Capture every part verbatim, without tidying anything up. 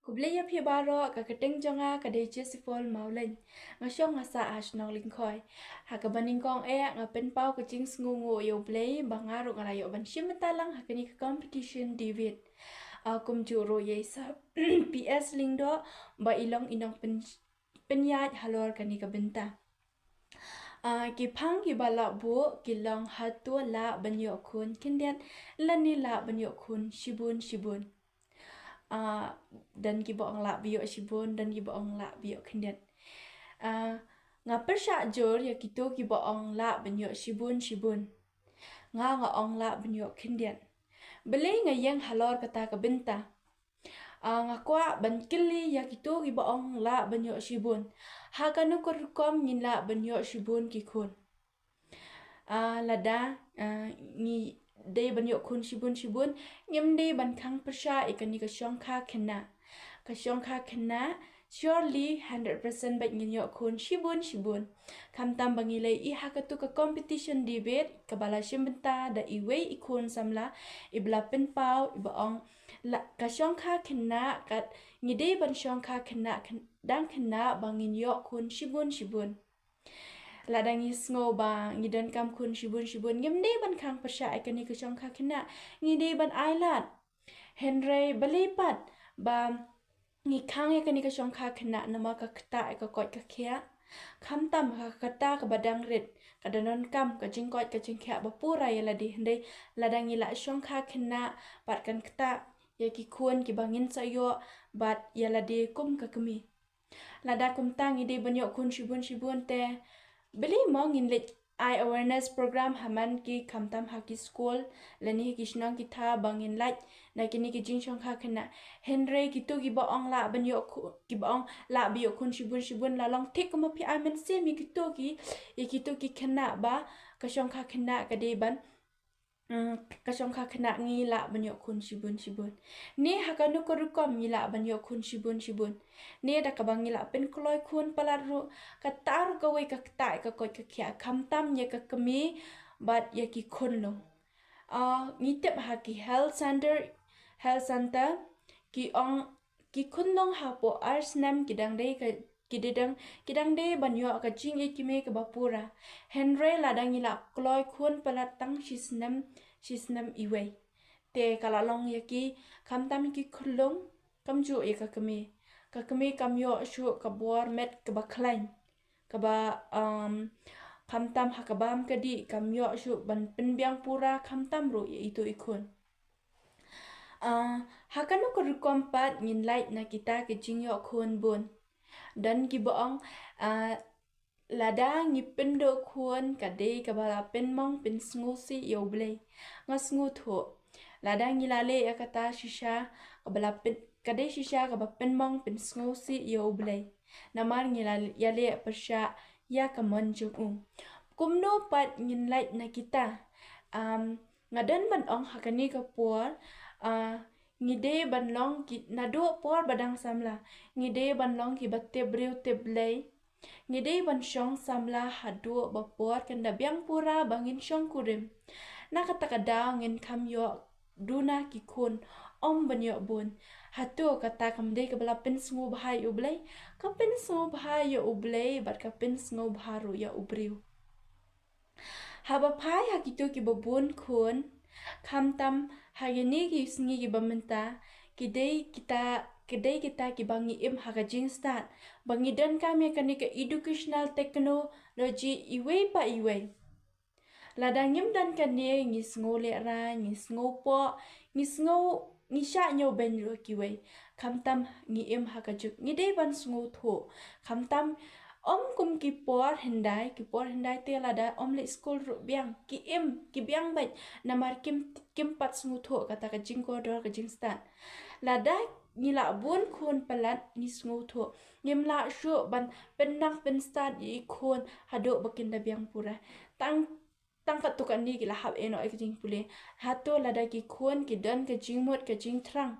Khublei ïa phi baroh, ka kyrteng jong nga ka dei Jesifol Mawleng. Nga shong nga sah ha shnong Lyngkhoi. Ha kaba nyngkong eh nga pynpaw ka jingsngewnguh ïa U Blei ba nga ruh nga la ïoh ban shim bynta lang ha kane ka competition debate. Ah, kumjuh ruh ïa i Sir P S Lyngdoh ba i long i nongpyn pynïaid halor kane ka bynta. Ah, ki phang kiba lah buh ki long hato lah ban ïoh khun khyndiat lane lah ban ïoh khun shibun shibun. Ah, don kiba ong lah ban ïoh shibun, don kiba ong lah ban ïoh khyndiat. Ah, nga pyrshah jur ïa kito kiba ong lah ban ïoh shibun shibun. Nga nga ong lah ban ïoh khyndiat. Balei nga ïeng halor kata ka bynta? Ah, nga kwah ban kylli ïa kito kiba ong lah ban ïoh shibun. Ha kano ka rukom ngin lah ban ïoh shibun ki khun? Ah, lada, ah, ngi dei ban ïoh khun shibun shibun, ngim dei ban khang pyrshah ïa kane ka shongkha khynnah. Ka shongkha khynnah, surely hundred percent bad ngin ïoh khun shibun shibun. Khamtam ba ngi la ïohi ha katu ka competition debate kaba la shim bynta da iwei i khun samla, iba la pynpaw, iba ong, la, ka shongkha khynnah, kat ngi dei ban shongkha khynnah khyn-, dang khynnah ba ngin ïoh khun shibun shibun. Lada ngi sngew ba ngi donkam khun shibun shibun, ngim dei ban khang pyrshah ïa kane ka shongkha khynnah, ngi dei ban ailad. Hynrei balei pat ba ngi khang ïa kane ka shongkha khynnah? Namar ka ktah ïa ka koit ka khiah. Khamtam ha ka kata kaba dang rit, ka donkam ka jingkoit ka jingkhiah ba pura ïa lade. Hynrei lada ngi la shongkha khynnah, bad kan ktah ïa ki khun kiba ngin sa ïoh bad ïa lade kum ka kmie. Lada kumta ngi dei ban ïoh khun shibun shibun te, balei mo ngin leit ai awareness program ha man ki, khamtam ha ki skul lane ha ki shnong ki thaw ba ngin lait na kine ki jingshongkha khynnah? Hynrei kito kiba ong lah ban ïoh khu-, kiba ong lah ban ïoh khun shibun shibun, la long thik kumba phi ai mynsiem ïa kito ki, ïa kito ki khynnah ba ka shongkha khynnah ka dei ban, mm, ka shongkha khynnah ngi lah ban ïoh khun shibun shibun. Ne ha kano ka rukom ngi lah ban ïoh khun shibun shibun? Ne da kaba ngi la pynkloi khun palat ruh, kata ruh kawei ka ktah ïa ka koit ka khiah, khamtam ïa ka kmie bad ïa ki khunlung. Ah, ngi tip ha ki health center, health center, ki ong ki khunlung hapoh ar snem ki dang dei ka, ki dei dang, ki dang dei ban ïoh ka jingïeit kmie kaba pura. Hynrei lada ngi la kloi khun palat tang shi snem, shi snem iwei, te ka la long ïa ki, khamtam ïa ki khunlung, kumjuh ïa ka kmie. Ka kmie kam ïoh shuh ka bor met kaba khlaiñ, kaba, um, khamtam ha ka bam ka dih kam ïoh shuh ban pynbiang pura, khamtam ruh ïa itu i khun. Ah, ha kano ka rukom pat ngin lait na kita ki jingïoh khun bun? Don kiba ong, ah, lada ngi pynduh khun ka dei kaba la pynmong pynsngewsih ïa U Blei. Nga sngewthuh. Lada ngi la leh ïa kata shisha, kaba la pyn-, ka dei shisha kaba pynmong pynsngewsih ïa U Blei. Namar ngi la ïaleh pyrshah ïa ka mon jong u. Kumno pat ngin lait na kita? Um, nga don ban ong ha kane ka por, ah, ngi dei ban long ki, naduh por ba dang samla, ngi dei ban long kiba tip briew tip Blei. Ngi dei ban shong samla haduh ba por kan da biang pura ba ngin shong kurim. Na kata ka daw ngin kham ïoh duna ki khun, ym ban ïoh bun. Hato kata kam dei kaba la pynsngewbha ïa U Blei? Ka pynsngewbha ïa U Blei bad ka pynsngewbha ruh ïa u briew. Haba phai ha kito kiba bun khun, khamtam ha kine ki sngi kiba mynta, ki dei kita, ki dei kita kiba ngi im ha ka jingstad, ba ngi donkam ïa kane ka educational technology iwei pa iwei. Lada ngim don kane, ngi sngew lehraiñ, ngi sngew poh, ngi sngew, ngi shah ñiewbeiñ ruh kiwei. Khamtam ngi im ha ka juk, ngi dei ban sngewthuh. Khamtam ym kum ki por hyndai, ki por hyndai te lada ym leit skul ruh biang, ki im, ki biang beit, namar kim, kim pat sngewthuh kata ka jingkordor ka jingstad. Lada ngi la bun khun palat, ngi sngewthuh. Ngim lah shuh ban pynnang pynstad ïa i khun haduh ba kin da biang pura. Tang, tang katto katne ki la hap ïeh noh ïa ka jingpule. Hato lada ki khun ki don ka jingmut ka jingthrang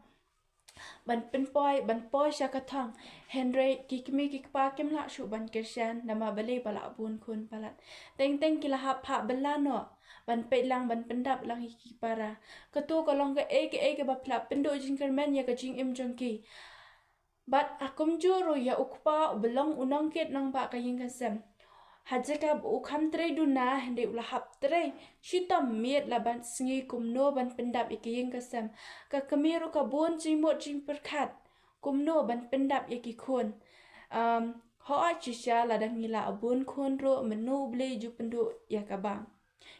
ban pynpoi, ban poi sha ka thong, hynrei ki kmie ki kpa kim lah shuh ban kyrshan, namar balei? Ba la bun khun palat. Teng teng ki la hap phah bylla noh ban peit lang, ban pyndap lang ïa ki para. Kato ka long kaei kaei kaba pynduh jingkyrmen ïa ka jingim jong ki. Bad ha kumjuh ruh ïa u kpa uba long u nongkit nongbah ka ïing ka sem. Ha jaka ba u kham trei duna hynrei u la hap trei shitom miet la bad sngi kumno ban pyndap ïa ka ïing ka sem. Ka kmie ruh ka bun jingmut jingpyrkhat kumno ban pyndap ïa ki khun. Um, hooid shisha lada ngi la bun khun ruh mynno U Blei u ju pynduh ïa ka bam.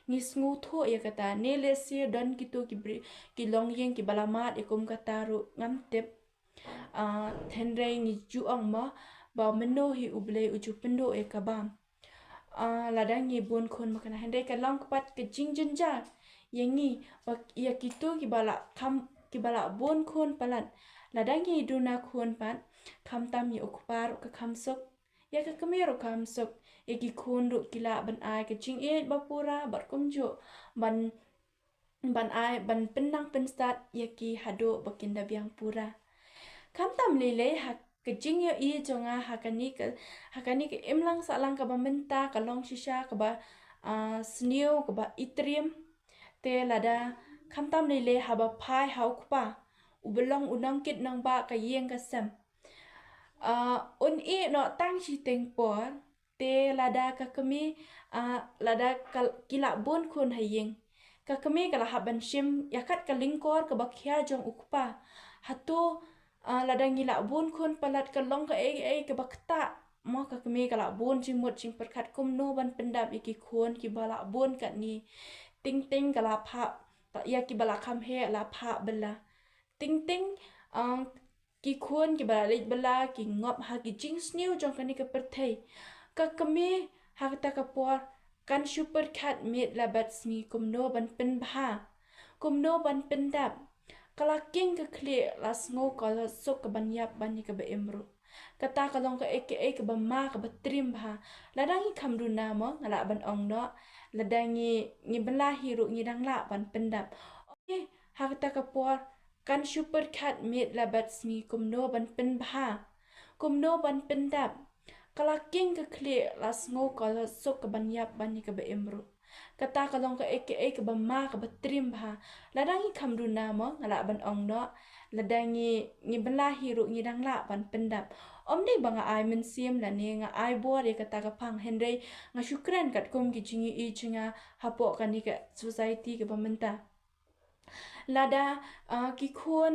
Ngi sngewthuh ïa kata, ne lehse don kito ki bri-, ki longïing kiba la mad ïa kum kata ruh ngam tip. Ah, hynrei ngi ju ong mo ba mynno hi U Blei u ju pynduh ïa ka bam. Ah, lada ngi bun khun ma kane hynrei ka long pat ka jingjynjar ïa ngi ba ïa kito kiba la kham, kiba la bun khun palat. Lada ngi duna khun pat, khamtam ïa u kpa ruh ka kham suk, ïa ka kmie ruh ka kham suk, ïa ki khun ruh ki lah ban ai ka jingïeit ba pura bad kumjuh ban, ban ai, ban pynnang pynstat ïa ki haduh ba kin da biang pura. Khamtam lei lei ha ka jingïohi jong nga ha kane ka, ha kane ka imlang sahlang kaba mynta ka long shisha kaba, ah, sniew kaba itriem. Te lada khamtam lei lei haba phai ha u kpa uba long u nongkit nongbah ka ïing ka sem. Ah, un ïeh noh tang shiteng por, te lada ka kmie, ah, lada ka, ki la bun khun ha ïing, ka kmie ka la hap ban shim ïa kat ka lyngkor kaba khia jong u kpa. Hato, ah, lada ngi la bun khun palat ka long kaei kaei kaba ktah. Mo ka kmie ka la bun jingmut jingpyrkhat kumno ban pyndap ïa ki khun kiba la bun katne. Teng teng ka la phah ïa kiba la kham heh la phah bylla. Teng teng, ah, ki khun kiba la leit bylla ki ngop ha ki jingsniew jong kane ka pyrthei. Ka kmie ha kata ka por kan shu pyrkhat miet la bad sngi kumno ban pynbha, kumno ban pyndap. Ka la king ka khlieh la sngew ka la suk ka ban ïap ban ïa kaba im ruh. Kata ka long kaei kaei kaba ma kaba triem bha. Lada ngi kham duna mo nga lah ban ong noh, lada ngi, ngi bylla hi ruh ngi dang lah ban pyndap. Okay, ha kata ka por kan shu pyrkhat miet la bad sngi kumno ban pynbha, kumno ban pyndap. Ka la king ka khlieh la sngew ka la suk ka ban ïap ban ïa kaba im ruh. Kata ka long kaei kaei kaba ma kaba triem bha. Lada ngi kham duna mo nga lah ban ong noh, lada ngi, ngi bylla hi ruh ngi dang lah ban pyndap. Ym dei ba nga ai mynsiem lane nga ai bor ïa kata ka phang hynrei nga shu kren katkum ki jingïohi jong nga hapoh kane ka society kaba mynta. Lada, ah, ki khun,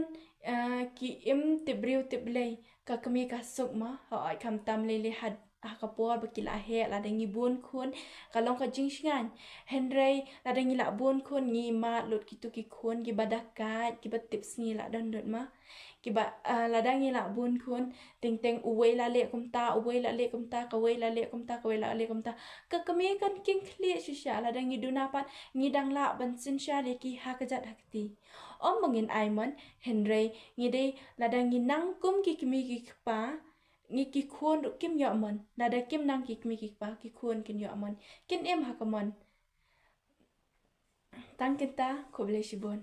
ah, ki im tip briew tip Blei, ka kmie ka suk mo, hooid khamtam lei lei ha, ha ka por ba ki la heh, lada ngi bun khun ka long ka jingshngaiñ. Hynrei lada ngi la bun khun ngi mad lut kito ki khun kiba dakait, kiba tip sngi la don lut mo. Kiba, ah, lada ngi la bun khun, teng teng uwei la leh kumta, uwei la leh kumta, kawei la leh kumta, kawei la leh kumta. Ka kmie kan king khlieh shisha, lada ngi duna pat ngi dang lah ban synshar ïa ki ha kjat ha kti. Ym ba ngin ai mon, hynrei ngi dei lada ngi nang kum ki kmie ki kpa, ngi ki khun ruh kim ïoh mon. Lada kim nang ki kmie ki kpa, ki khun kin ïoh mon. Kin im ha ka mon. Tang kynta, khublei shibun.